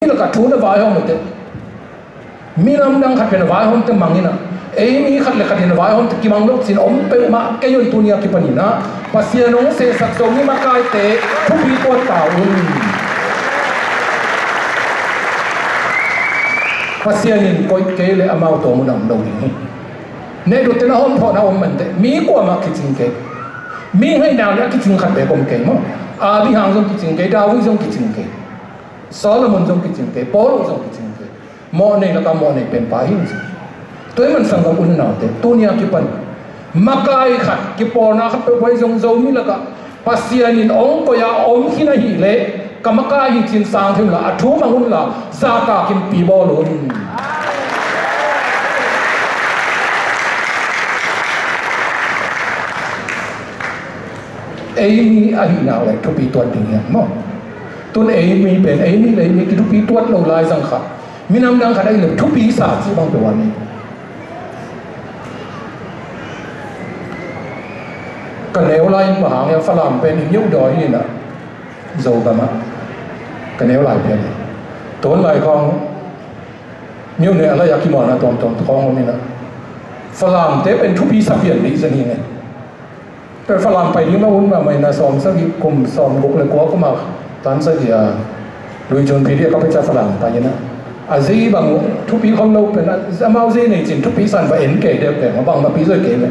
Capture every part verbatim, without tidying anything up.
Taka thu na vaihawm uh teh, minam dang khat pen a vaihawmte mang in ah, ei mi khat le khat in a vaihawmte kimang lok cin om peuhmah kei un. Tuni a kipan in ah Pasian hong sehsak Zomi makaite thupi tuat ta un. Pasian in koih kei le amau tawm un a om lo ding hi. Nehduhte na hawmthawhna om manteh mi kuamah kicing kei. Mi ngaihna le a kicing khat bek om kei maw. Abraham zong kicing kei, David zong kicing kei, Solomon zong kicing kei, Paul zong kicing kei. Mawhnei lakah mawhnei penpa hi ci. Tua ahih man sanggam u le naute, tuni a kipan makai khat, kipawlna khat peuhpeuh zong Zomi lakah Pasian in hong koih a om khin ahih leh ka makai hi cin sang thei unla, a thu mang unla, zahtakin pi bawl un. Ei mi ahih nak leh thupi tuat ding hiam maw? Tun ei mi pen, ei mi le ei mi kithupi tuat lo lai zang kha. Minam dang khat ahih leh thupi sa cih bang peuh a nei. Ka neu lai in bang hang hiam, Falam pen i Myo dawi hi in ah, Zogam ah ka neu lai pian hi. Tun lai khawng Myo ne a lai a kimawlna tuamtuam khawng om in ah, Falamte pen thupi sa pian dih zen hi ngei. Tua Falam pai ding mah hun mahmah in ah, sawm sagih, kum sawm guk le kua kum a tan sagih a Lui Cun Phi dih a ka pai ciang Falam pai in ah, a zei bang thupi khol lo pen ah, amau zei nei cin thupi san va en kei deuh kei mah, bangmah pi zoi kei mah.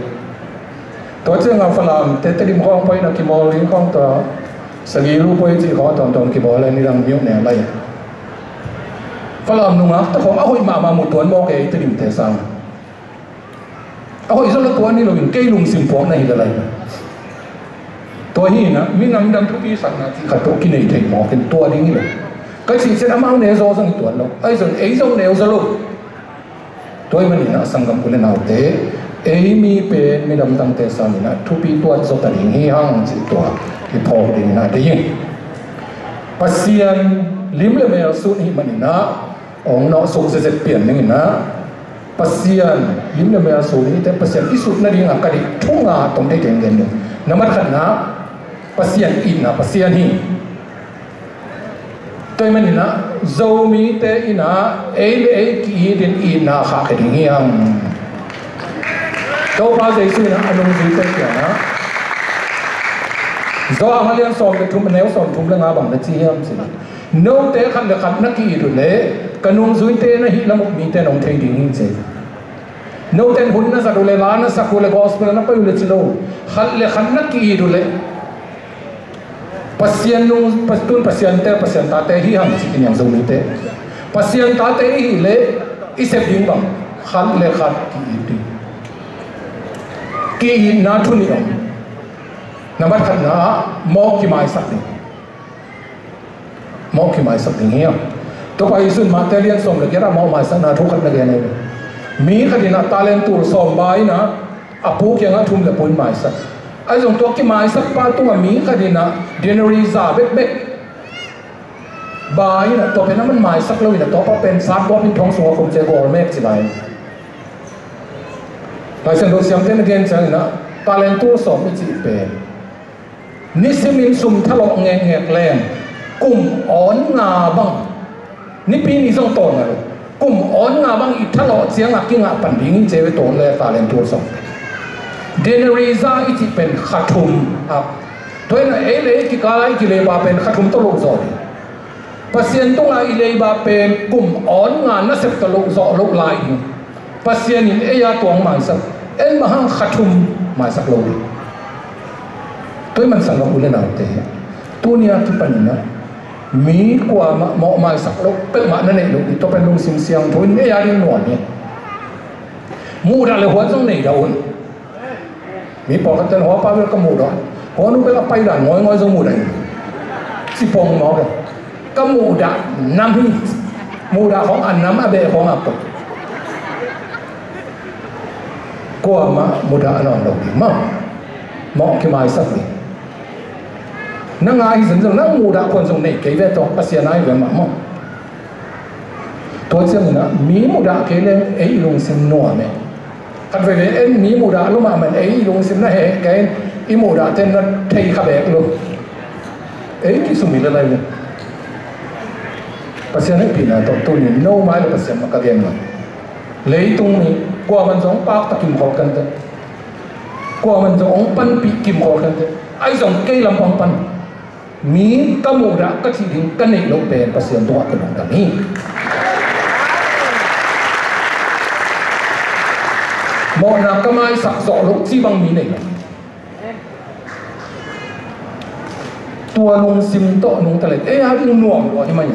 Tua ciang a Falamte Tedim khawng pai in ah, kimawl ding khawng tua sagih lu poi cih khawng a tuamtuam kimawl in, nidang Myo ne a lai a Falam nungak ta khawng a hoih mahmah mu tuan mawk ei Tedimte sang. A hoih zaw lo tua ni lo in, kei lungsim puak na hi le lai. Tua hi in ah, minam dang thupi sakna cih khat tawh kinei thei mawk in, tua ding hi lo. Ka cih ciang amau ne zaw zong hi tuan lo. Ahi zong ei zong neu zaw lo. Tua ahih man in ah sanggam u le naute, ei mi pen minam dangte sang in ah thupi tuat zaw ta ding hi hang cih tua i phawk ding in ah deih ing. Pasian lim le mel sut ahih man in ah, hong nawhsuk zetzet pian ding in ah, Pasian lim le mel sut ding hi teh, Pasian i sut nading a ka deih thu nga tom thei teng gen ding. Nambat khatna, Pasian itna Pasian hi. Tua ahih man in ah Zomite in ah ei le ei ki-it in itna khahkhia ding hi hang. Topa Jesu in ah a nungzuite kiangah, Johan a lian sawm le thum, a neu sawm thum le nga bang na ci hiam cih leh, note khat le khat na ki-it uh leh ka nungzuite na hih lam uh mite in hong thei ding hi ci. Note in hun na zat uh leh, la na sak uh leh, gospel na pai uh leh ci lo, khat le khat na ki-it uh leh Pasian nung, Pas-, tun Pasian te, Pasian tate hi hang ci kiniang Zomite. Pasian tate i hih leh i sep ding bang, khat le khat ki-it ding. Ki-itna thu nih om. Nambat khatna ah mawh kimaisak ding. Mawh kimaisak ding hi hang. Topa Jesu in Mate lian sawm le giat ah mawh maisakna thu khat na gen hi. Mi khat in ah talent tul sawm ba in ah, a pu kiangah thum le pu in maisak. Ahi zong tua kimaisak pa tungah mi khat in ah denari za bekbek ba in ah, tua pen aman maisak lo in ah, tua pa pen satbuap in thong sungah khum ci a, gawlmek ci lai. Laisiangtho siamte na gen ciangin ah talent tul sawm i cih pen nisimin sum thalawh ngekngek leng kum awn nga bang, nipi ni zong tawn a lo, kum awn nga bang i thalawh ciangah kingah pan ding hi ci ve, tawn le talent tul sawm. Denari za i cih pen kha thum a, tua in ah ei le ei kikal a i kileiba pen kha thum tawh loh zawh ding. Pasian tungah i leiba pen kum awn nga nasep tawh loh zawh loh lai ding. Pasian in ei a tuang maisak, en bang hang kha thum maisak lo ding. Tua ahih man sanggam u le naute, tuni a kipan in ah mi kuamah mawh maisak loh peuhmah na neih loh ding. Tua pen lungsim siangtho in ei a ding nuam hi. Muhdah le huat zong nei dah un. Mi pawlkhat ten, hua pa bel ka muhdah, hua nu bel a paidan ngawingawing zong muhdah hi, ci pong mawk e. Ka muhdah nam hi. Muhdah khawng a nam a beh khawng a koih. Kuamah muhdah a nawn lo ding maw. Mawh kimaisak ding. Nang a hi zenzen, nang muhdah khuan zong nei kei ve tawh, Pasian a hi ve mah maw. Tua ciangin ah mi muhdah kei leng ei i lungsim nuam e. Khat veivei en mi muhdah lo mahmah in ei i lungsim na heh kei in, i muhdahte na thei kha beek lo. Ei kisum hi le lai ve. Pasian hehpihna tawh tuni no mai le Pasian mah ka gen mah. Leitung mi kuaman zong pakta kimkhawl kante, kuaman zong hong panpih kimkhawl kante, ahi zong kei lampang pan mi ka muhdah ka cih ding ka neih loh pen Pasian tungah ka lungdam hi. Mawhna ka maisak zawh loh cih bang mi nei lo. Tua lungsim tawh nungta le ei a ding nuam lua hi mai.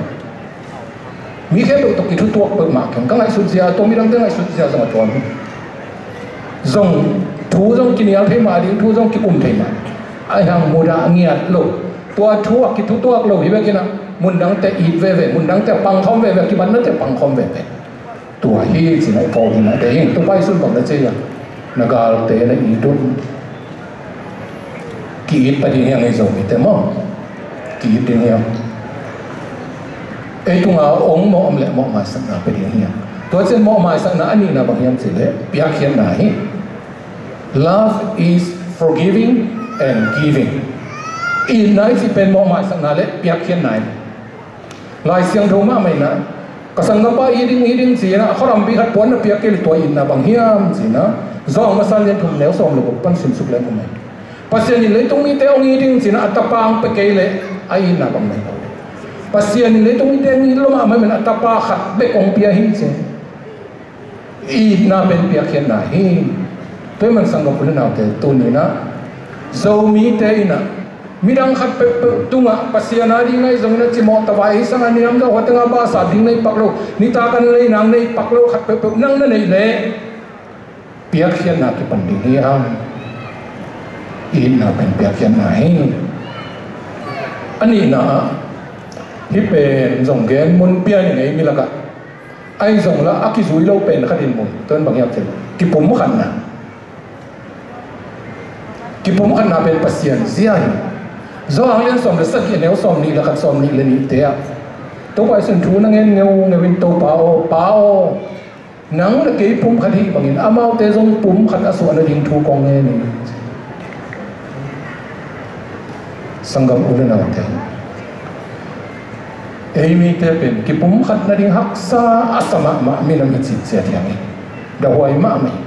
Mi khempeuh tawh kithutuak peuhmah keng ka ngaihsut zia, tua midangte ngaihsut zia zong a tuam hi. Zong thu zong kinial thei mah ding, thu zong kikum thei mah. Ahi hang mudah ngiat lo, tua thu a kithutuak lo hi bekin ah mundangte it veve, mundangte pangkhawm veve, kibatnate pangkhawm veve. Tua hi cih na i pawl hi na dei hi. Topa Jesuh bang na ci a, na galte na it un. Ki-it pa ding hiang ei Zomite maw? Ki-it ding hiang. Ei tunga ong mawh om leh mawh maisakna pe ding hiang. Tua ciang mawh maisakna a nihna bang hiam cih leh piakkhiatna hi. Love is forgiving and giving. Itna i cih pen mawh maisakna leh piakkhiatna hi. Lai Siangtho mahmah in ah ka sanggampa it ding, it ding ci-in ah khuarampi khat puan na piak kei leh tua itna bang hiam ci-in ah Johan masa lian thum neu sawm le guk pan simsuk leng om hi. Pasian in leitung mite hong it ding ci-in ah a tapa hong pia kei leh a itna bang mah hi lo. Pasian in leitung mite hong it lo mahmah in a tapa khat bek hong pia hi ci. Itna pen piakkhiatna hi. Tua ahih man sanggam u le naute, tuni-in ah Zomite in ah midang khat peuhpeuh tungah Pasian a ding ahi zongin a cimawh tavai ei sangin a ninam zah hua tengah bahsap ding nei pak lo, nitak an lei nang nei pak lo khat peuhpeuh nang na neih leh piakkhiatna kipan ding hi hang. Itna pen piakkhiatna hi. A nihna ah hih pen zong gen mun pian in ei mi lakah ahi zong lah a kizui lo pen khat in mu. Tua in bang hiam cih leh kipumkhatna. Kipumkhatna pen Pasian zia hi. Johan lian sawm le sagih neu sawm nih le khat, sawm nih le nihte ah Topa Jesuh in thu na ngen ngeungeu in, Topa aw, Pa aw, nang le kei pumkhat hi bangin amaute zong pumkhat a suah nading thu kong ngen hi. Sanggam u le naute, ei mite pen kipumkhat nading haksa a sa mahmah minam i cih ciat hiam hi. Dahhuai mahmah hi.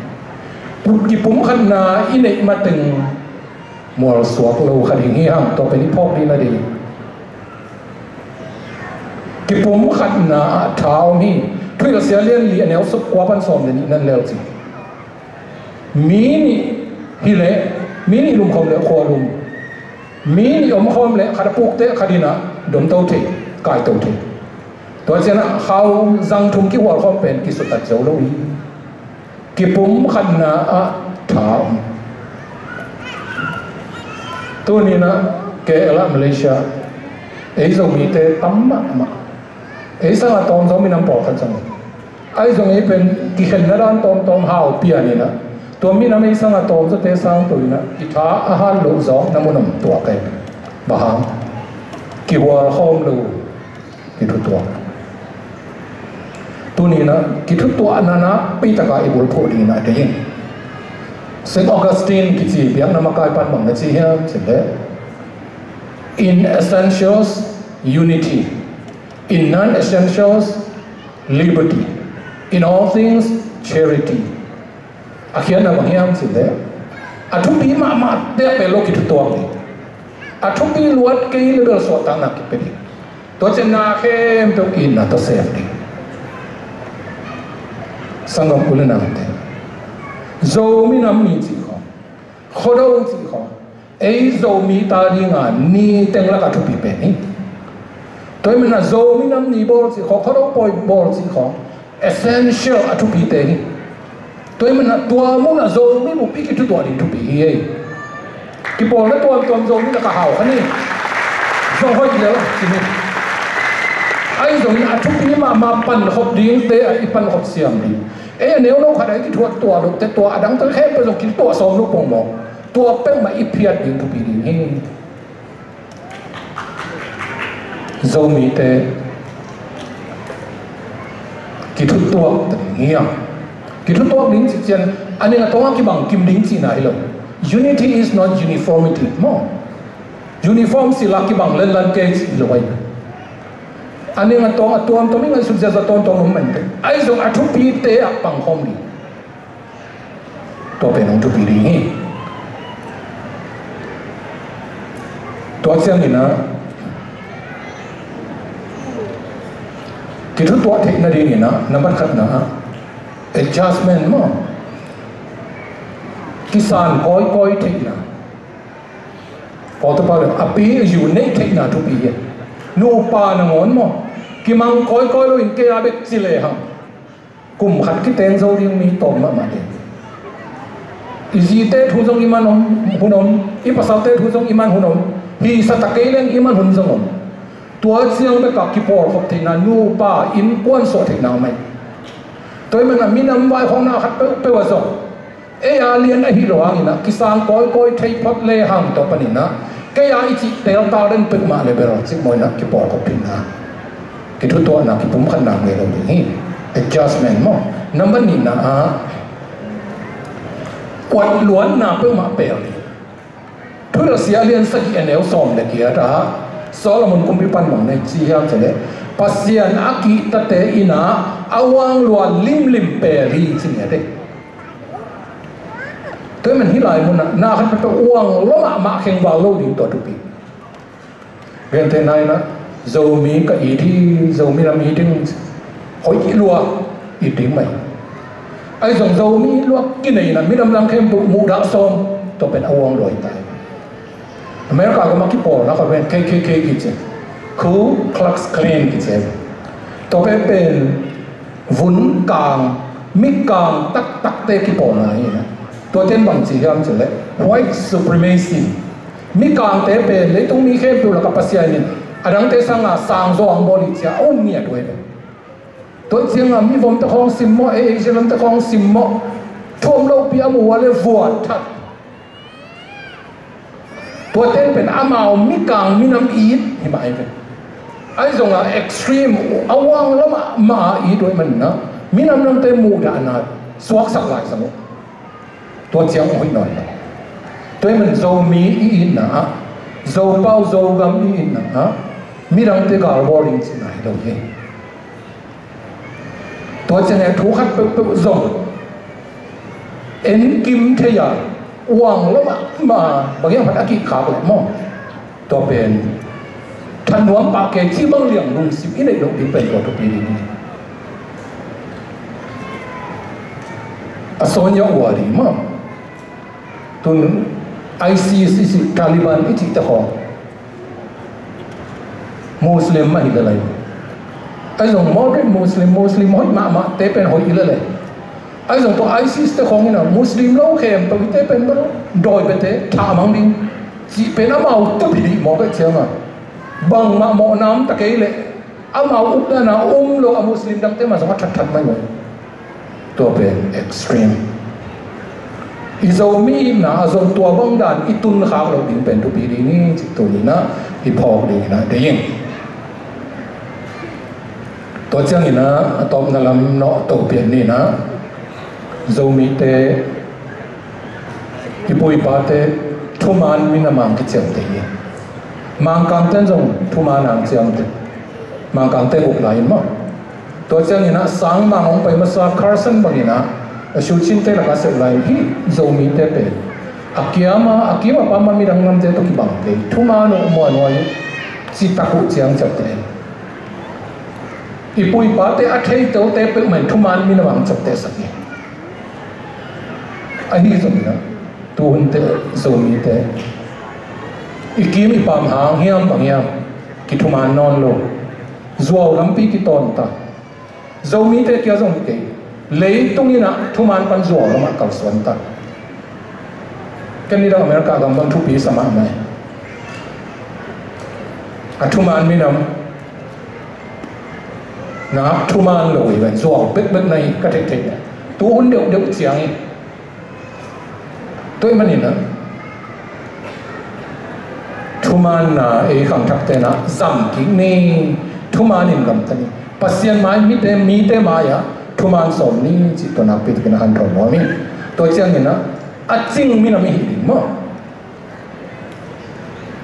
Kipumkhatna i neih mateng mualsuak lo kha ding hi hang, tua pen i phawk ding na ding. Kipumkhatna ah tha om hi. Thuhilhsia lian li a neu sawm kua pan sawm le nih nan leu ci. Mi nih hi leh, mi nih lumkhawm leh khualum. Mi nih omkhawm leh khat a pukte khat in ah domto thei, kaito thei. Tua ciang ah khau zang thum kihualkhawm pen kisutat zo lo hi. Kipumkhatna ah tha om. Tuni-in ah K L ah Malaysia ei Zomite tam mahmah. Ei sangah tawm Zomi nam pawlkhat zong ahi zong ei pen kikhenna dan tawmtawm hau pian in ah tua minam ei sangah tawm zawte sang tua in ah i tha a hat loh zawkna mun om tuak ei. Bang hang? Kihualkhawm lo. Kithutuak. Tuni-in ah kithutuakna nakpi taka i bulphuh ding in ah dei hi. Saint Augustine kici biakna makai pan bang na ci hiam cih leh, in essentials unity, in non-essentials liberty, in all things charity. A khiatna bang hiam cih leh a thupi mahmah te a pia lo kithutuak ding. A thupi luat kei le bel suahtakna kipia ding. Tua ciang na khempeuh itna tawh sem ding. Sanggam u le naute, Zomi nam mi cih khawng, Khuado cih khawng, ei Zomi ta dinga ni teng lak a thupi pen hi. Tua ahih manin ah Zomi nam ni bawl cih khawng, Khuado pawi bawl cih khawng essential a thupite hi. Tua ahih manin ah tua munah Zomi bup i kithutuah ding thupi hi ei. Kipawlna tuamtuam Zomi na ka hau kha ni. Zong hoih lel ci ni. Ahi zongin a thupi mahmah pankhop dingte ah i pankhop siam ding. Ei a neuno khat ah i kithutuah loh teh tua a dangte khempeuh zong kithutuah sawm lo pongmawk. Tua peuhmah i phiat ding thupi ding hi. Zomite kithutuak ta ding hiam? Kithutuak ding cih ciang a ning a tawng a kibang kim ding cihna hi lo. Unity is not uniformity maw? Uniform sila kibang lenlan kei cih hi lo ahi. A ning a tawng a tuamtuam i ngaihsut zia zia tawntung om mah in teh, ahi zong a thupite ah pangkhawm ding. Tua pen hong thupi ding hi. Tua ciangin ah kithutuah theih nadingin ah nambat khatna ah adjustment maw, kisan kawikawi theihna. Kawltu pau le a pi a yu neih theihna thupi hi. Nupa nangawn maw, kimang kawikawi loin kei a bek ci lehang kum khat kiteng zo ding mi tawm mahmah ding. I zite thu zong i man om, hun om, i pasalte thu zong i man hun om, hi sa ta kei leng i man hun zong om. Tua ciang bek a kipawlkhop theihna, nupa innkuan suah theihna om hi. Tua hi man a minam vaihawmna khat peuhpeuh ah zong ei a lian ahi lo hangin ah kisang kawikawi thei phot lehang tua panin ah kei a i cih teltak den peuhmah le bel cih mawh in ah kipawlkhop theihna, kithutuahna, kipumkhatna ngei lo ding hi. Adjustment maw. Nambat nihna ah kuat luanna peuhmah pel ding. Thuhilhsia a lian sagih a neu sawm le giat ah Solomon kumpipa'n bang na ci hiam cih leh, Pasian a kihtate in ah a uang luan limlim pel hi ci ni a dei. Tua hi man hih lai mun ah na khat peuhpeuh uang lua mahmah, khengval lo ding tua thupi. Gentehna in ah Zomi ka it hi, Zomi nam it ding, hoih lua it ding mah hi. Ahi zong Zomi lua kinei in ah minam dang khempeuh muhdah sawm, tua pen a uang lua hi ta hi. America gam a kipawlna khat pen K K K kici, Ku Klux Klan kici. Tua pen pen vun kang, mi kang taktakte kipawlna hi na. Tuate in bang ci hiam cih leh white supremacy. Mi kangte pen leitung mi khempeuh lakah Pasian in a dangte sangin sang zaw hong bawl hi ci a um ngiat uh hi ve. Tua ciangin mivomte khawng simmawh, Asian lamte khawng simmawh, thu om lopi a mu uh leh vuat that. Tuate in pen amau mi kang minam it hi mah hi ve. Ahi zongin extreme, a uang lua mahmah a it uh ahih manin ah minam dangte muhdahna suaksak lai zang uh. Tua ciang hoih nawn lo. Tua ahih manin Zomi i itna ah, Zopau Zogam i itna ah midangte galbawl ding cihna hi lo hi. Tua ciangin thu khat peuhpeuh zong en kim thei a, uang lua mahmah, bang hiam khat a kikhak leh maw, tua pen that nuam pah kei cih bang liang lungsim i neih loh ding pen tua thupi ding hi. A sawn ya ua ding maw. Tun ISIS i cih, Taliban i cihte khawng Muslim mah hi lel lai. Ahi zong moderate Muslim, Muslim hoih mahmahte pen hoih hi lel lai. Ahi zong tua ISIS te khawng in ah Muslim lo khempeuh hite pen bel dawi biate thah mang ding cih pen amau tup hi dih mawk ahih ciangin bangmah mawhna om ta kei leh amau upna na um lo a Muslim dangte mah zong a thatthat mai uh. Tua pen extreme. I Zomi itna ah zong tua bang dan i tun khak loh ding pen thupi ding hi cih tuni in ah i phawk ding in ah deih ing. Tua ciangin ah a tawpna lam nawh to pian ni in ah, Zomite, i pu i pate thuman minam a kiciamteh hi. Mangkangte in zong thuman a ciamteh. Mangkangte guk lai in maw. Tua ciangin ah sangmang hong pai masa Carson bangin ah a shucinte lakah sep lai in hih Zomite pen a kiam a, a kim a pam a midang namte tawh kibang kei, thuman uh, muanhuai uh, ci tak uh ciang ciapteh. I pu i pate a theitote peuhmah in thuman minam a ciaptehsak hi. Ahi zongin ah tuhunte Zomite i kim i pam hang hiam bang hiam kithuman nawn lo. Zuau lampi kitawn ta. Zomite kia zong hi kei. Leitung in ah thuman pan zuau lamah kalsuan ta. Ken nidang America gam bang thupi sa mahmah hi. A thuman minam na thuman lo hi ven, zuau bekbek na hi ka theihtheih. Tuhun deuhdeuh ciang hi. Tua ahih manin ah thumanna ei khangthakte in ah zam kik ni, thuman in gamta ni. Pasian mai, mite, mite mai-ah thuman sawm ni cih tua nakpi takin a hanthawn nuam hi. Tua ciangin ah a cing minam i hi ding maw.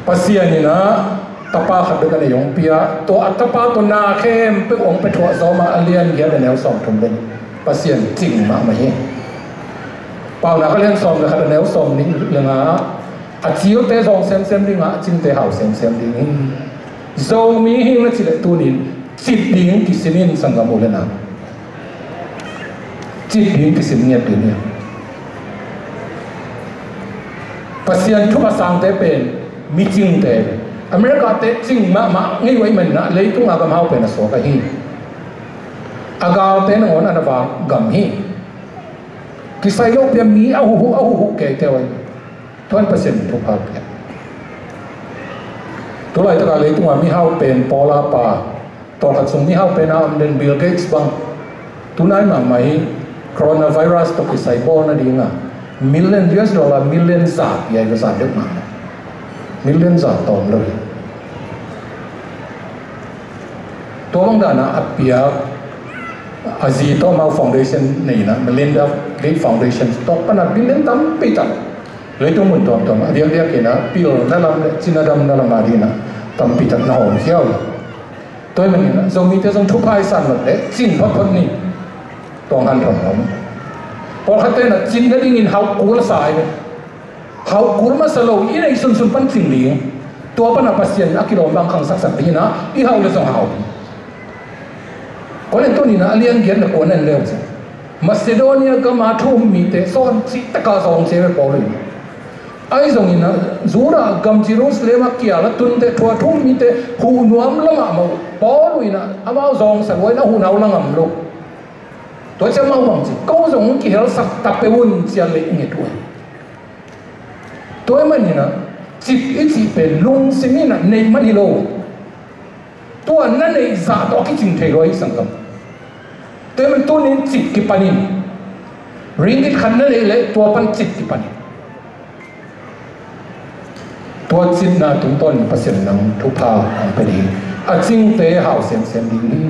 Pasian in ah tapa khat bek a nei hong pia, tua a tapa tawh na khempeuh hong pia thuah zawm a, a lian giat a neu sawmthum le nih. Pasian cing mahmah hi. Paunak a lian sawm le khat a neu sawmnih le nga, a cilte zawng semsem ding a, a cingte hau semsem ding hi. Zomi hi ing na cih leh tuni-in cit ding kisin in, sanggam u le nau. Cit ding kisin ngiat ding hi. Pasian thupha sangte pen micingte. America-te cing mahmah ngei uh ahih manin ah leitung a gam hau pen a suak ahi. A galte nangawn a na vak gam hi. Kisai lo pia mi a huhu, a huhu keite uh ahi. Tua in Pasian in thupha pia. Tulaitak a leitung a mihau pen, Paula pa, tawlkhat sung mihau pen a om den Bill Gates bang, tunai mahmah hi, coronavirus tawh kisai bawl nading a million U S dollar, million za pia hi, za deuh mahmah. Million za tawm lo hi. Tua bang dan a a piak, a zi tawh amau foundation nei in ah, Melinda Gates Foundation, tua pan a billion tampi tak leitung mun tuamtuam a diakdiak in ah, pilna lam le cina damna lam a ding in ah tampi tak na hawmkhia uh. Tua ahih manin ah Zomite zong thupha i san loh leh cing photphot ni. Tua hanthawn om. Pawlkhatte in ah cin nadingin hauh kul a sa hi. Hauh kul masa lo, i neih sunsun pan cing ding. Tua pan a Pasian a kilawm bang khangsaksak ding in ah, i hauh le zong hau ding. Korinth tuni in ah a lian giat le kua na en le uh ciang, Macedonia gam a thu um mite sawn cih tak a zawng ci ve Paul in. Ahi zongin ah Judah gam Jerusalem a kial a tunte, thu a thu um mite huh nuam la mahmah uh. Paul in ah amau zawngsak uh a, in a huhna uh la ngam lo. Tua ciang amau bang ci, ko zong hong kihelsak ta peuh un, ci a leh nget uh hi. Tua ahih manin ah cit i cih pen lungsim in ah neih man hi lo. Tua na neih zah tawh a kicing thei lo hi, sanggam. Tua ahih manin tuni in cit kipan in. Ringgit khat na neih leh tua pan cit kipan in. Tua citna tungtawn in Pasian in nang thupha hong pia ding, a cingte hau semsem ding hi.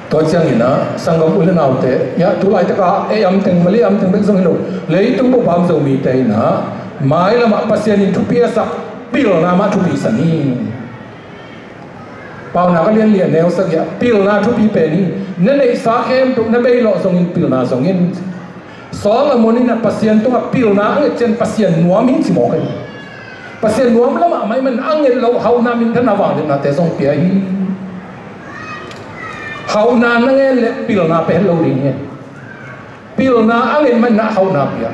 Tua ciangin ah sanggam u le naute, ya, tulaitak a ei am teng, Malay am teng bek zong hi lo, leitung bup a om Zomite in ah mailam ah Pasian in thupi a sak pilna mah thupi sa ni. Paunak a lian li a neu sagih ah pilna thupi pen hi. Na neihsa khempeuh na bei lawh zongin pilna zong in. Solomon in ah Pasian tungah pilna a nget ciang Pasian nuam hi ci mawk hi. Pasian nuam la mahmah ahih manin a nget loh hauhna, minthanna, vangliatnate zong pia hi. Hauhna na ngen leh pilna pia het lo ding hi. Pilna a nget manin ah hauhna pia.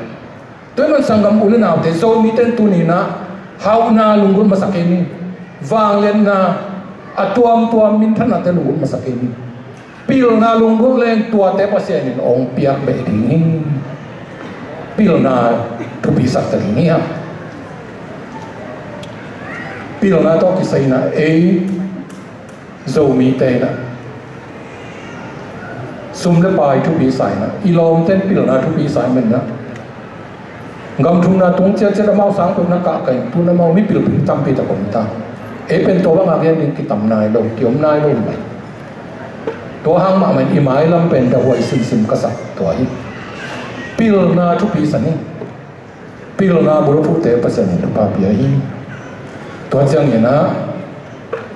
Tua ahih manin sanggam u le naute, Zomite in tuni in ah hauhna lunggulh masa kei ni. Vangliatna, a tuamtuam minthannate lunggulh masa kei ni. Pilna lunggulh leng tuate Pasian in hong piak beh ding hi. Pilna thupi sak ta ding hi hang. Pilna tawh kisai in ah ei Zomite in ah sum le pai thupi sa in ah, i lawmte in pilna thupi sa ahih manin ah gam thumna tung ciatciat amau sang peuh na kah kah in, tu-in amau mipil pil tampi tak om ta. Ei pen tua bang a gen ding kitam nai lo, kiom nai lo mai. Tua hang mahmah in i mailam pen dahuai simsim ka sak tua hi. Pilna thupi sa ni. Pilna bulphuhte Pasian in thupha pia hi. Tua ciangin ah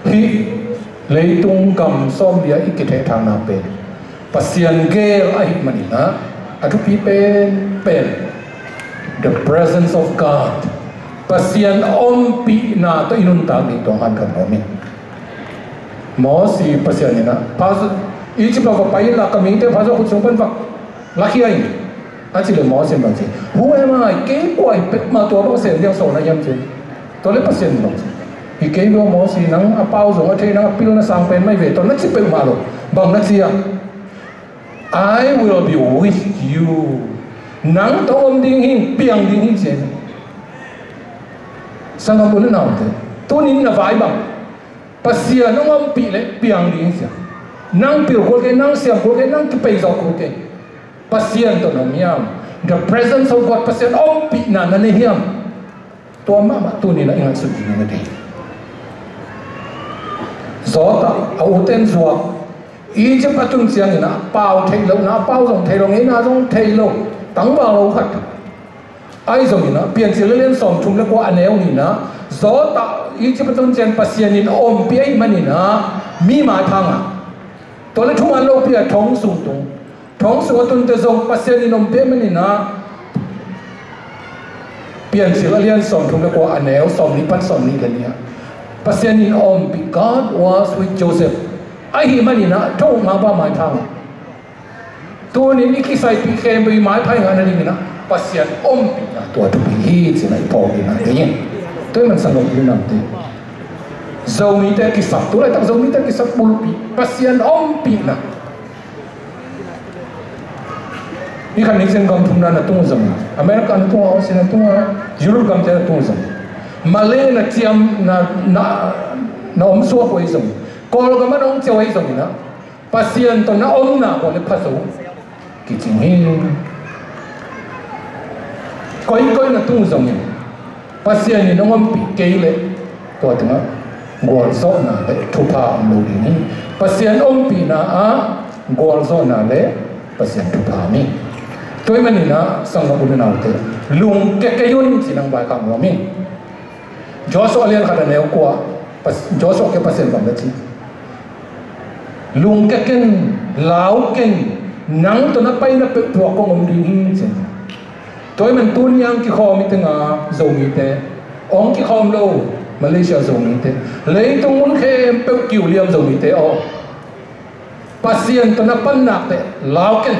hih leitung gam sawmli ah i kithehthangna pen Pasian gel ahih manin ah a thupi penpen, the presence of God, Pasian a ompihna tawh i nuntak ding, tua hanthawn nuam hi. Mosi, Pasian in ah, pha, Egypt ah va pai inla, ka mite phazaw khut sung pan va lakhia in, a cih leh Mosi in bang ci? Who am I? Kei kua hi peuhmah tua bang sem ding a sawlna hiam ci. Tua leh Pasian in bang ci? Hi kei ve aw Mosi, nang a pau zong a thei, nang a pilna sang pen mah hi ve, tua na ci peuhmah lo. Bang na ci hiam? I will be with you. Nang tawh om ding hi ing, piang ding hi ing, ci hi. Sanggam u le naute, tuni-in na vai bang? Pasian hong ompih leh piang ding hi, ci a. Nang pil kul kei, nang siam kul kei, nang kipei zawh kul kei. Pasian tawh na om hiam? The presence of God, Pasian ompihna na nei hiam? Tua mahmah tuni-in ah i ngaihsut ding hi. Zawt ah a ute in zuak, Egypt a tun ciangin ah pau theih lohna, pau zong thei lo, ngeina zong thei lo, tangval lo khat. Ahi zongin ah Piancil a lian sawmthum le kua a neu nihna, Zawtah Egypt a tun ciang Pasian in a ompih ahih manin ah mi maipha ngah. Tua le thuman lopi a thong sung tung. Thong sung a tunte zong Pasian in ompih ahih manin ah Piancil a lian sawmthum le kua a neu sawmnih pan sawmnih le nih ah Pasian in a ompih, God was with Joseph. Ahih manin ah thong mangpa maipha ngah. Tunin i kisaipih khempeuh i maipha i ngah nadingin ah Pasian ompihna tua thupi hi ci-in ah i phawk ding hi. Tua ahih man sanggam u le naute, Zomite kisap, tu laitak Zomite kisap bulpi Pasian ompihna. I khan ni ciang gam thumna na tung zong, America na tung a, Australia na tung a, Europe gamte na tung zong, Malay na ciam na, na, na om suak uh ahi zong, Kawlgam a na om ciau ahi zongin ah Pasian tawh na omna kua le pha zo kicing hi. Koikoi na tung zongin Pasian in hong ompih kei leh tua tengah gualzawhna le thupha om lo ding hi. Pasian ompihna ah gualzawhna le Pasian thupha om hi. Tua ahih manin ah sanggam u le naute, lungke kei un ci-in ah vaikhak nuam hi. Joshua lian khat a neu kua, Pas-, Joshua kiang Pasian bang na ci? Lungke ken, lau ken, nang tawh na paina peuh tua kong om ding hi ci. Tua ahih man tuni a hong kikhawm i teng a Zomite, hong kikhawm lo Malaysia Zomite, leitung mun khempeuh kiu liam Zomite aw, Pasian tawh na pan nak teh lau ken.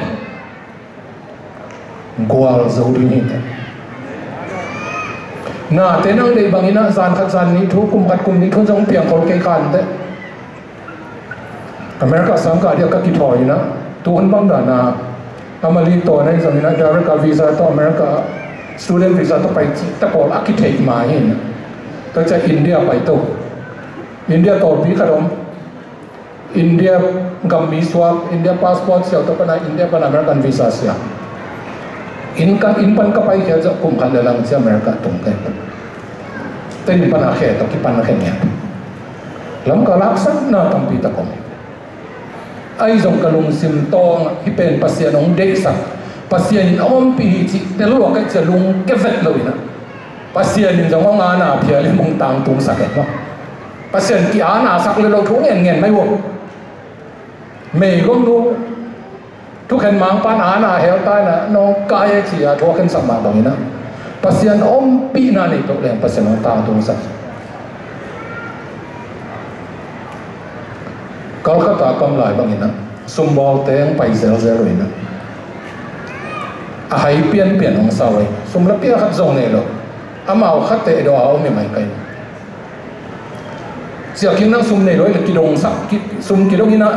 Gualzo ding hi teh. Nate nang deih bangin ah zan khat zan nih thu, kum khat kum nih thu zong piangkhol kei kha inteh. America sangkah dia ka kithawi in ah, tu hun bang dan a, a Mali tawn ahi zongin ah direct a visa tawh America student visa tawh pai cih ta pawl a kitheih mah hi in ah. Tua ciang India pai to. India tawlpi khat om. India gam mi suak, India passport siau tawh pan a India pan American visa sia. Inn ka, inn pan ka paikhia zawh kum khat le lang ciang America tung ka hi. Tua inn pan a khe tawh kipan khe ngiat. Lamkal haksatna tampi tak om. Ahi zong ka lungsim tawng hih pen Pasian hong deihsak, Pasian in a ompih hi cih tel lua ka hih ciang lungke vet lo in ah, Pasian in zong hong ana phial in hong tangtungsak e maw. Pasian ki-ana sak le lo thu ngen ngen mai uh. Meigong nu thukhen mangpa'n ana hel ta in ah, nong kai e ci-a thu a khensak mah bangin ah, Pasian ompihna nei to leng Pasian hong tangtungsak. Calcutta kam lai bangin ah, sumbawlte hong pai zelzel uh in ah, a hai pianpian hong sa uh hi. Sum le pai khat zong nei lo. Amau khat teh dawh a om hi mai kai. Ciah khin nang sum nei lo hi le kidongsak, ki, sum kidong in ah,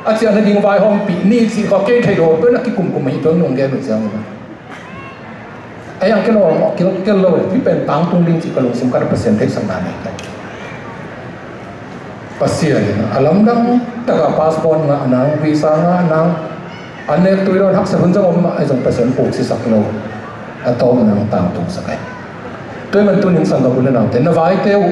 a ciah nading vaihawmpih ni cih kha kei thei lo, peuh na kikumkum hi peuh nong gen uh ciang. Ei ang ken aw, kel, kel lo, hih pen tangtung ding cih ka lungsim ka na Pasian theihsakna nei ka. Pasian in a lamdang taka passport ngah nang, visa ngah nang, an nek tui lo, haksa hun zong om mah, ahi zong Pasian puksisak lo. A tawpna hong tangtungsak hi. Tua ahih man tunin sanggam u le naute, na vaite uh,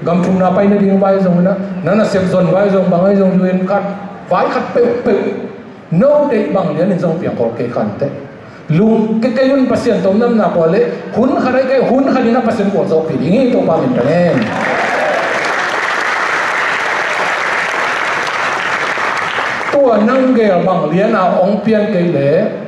gam thumna pai nading vai zong in ah, na nasep zon vai zong bang ahi zong U N card, vai khat peuhpeuh. No deih bang lianin zong piangkhol kei kha inteh. Lungke kei un, Pasian tawh om na om nak uh leh hun khat ahi kei, hun khat in ah Pasian gualzawhpih ding hi, Topa min thang hen. Tua nang gel bang lian a hong pian kei leh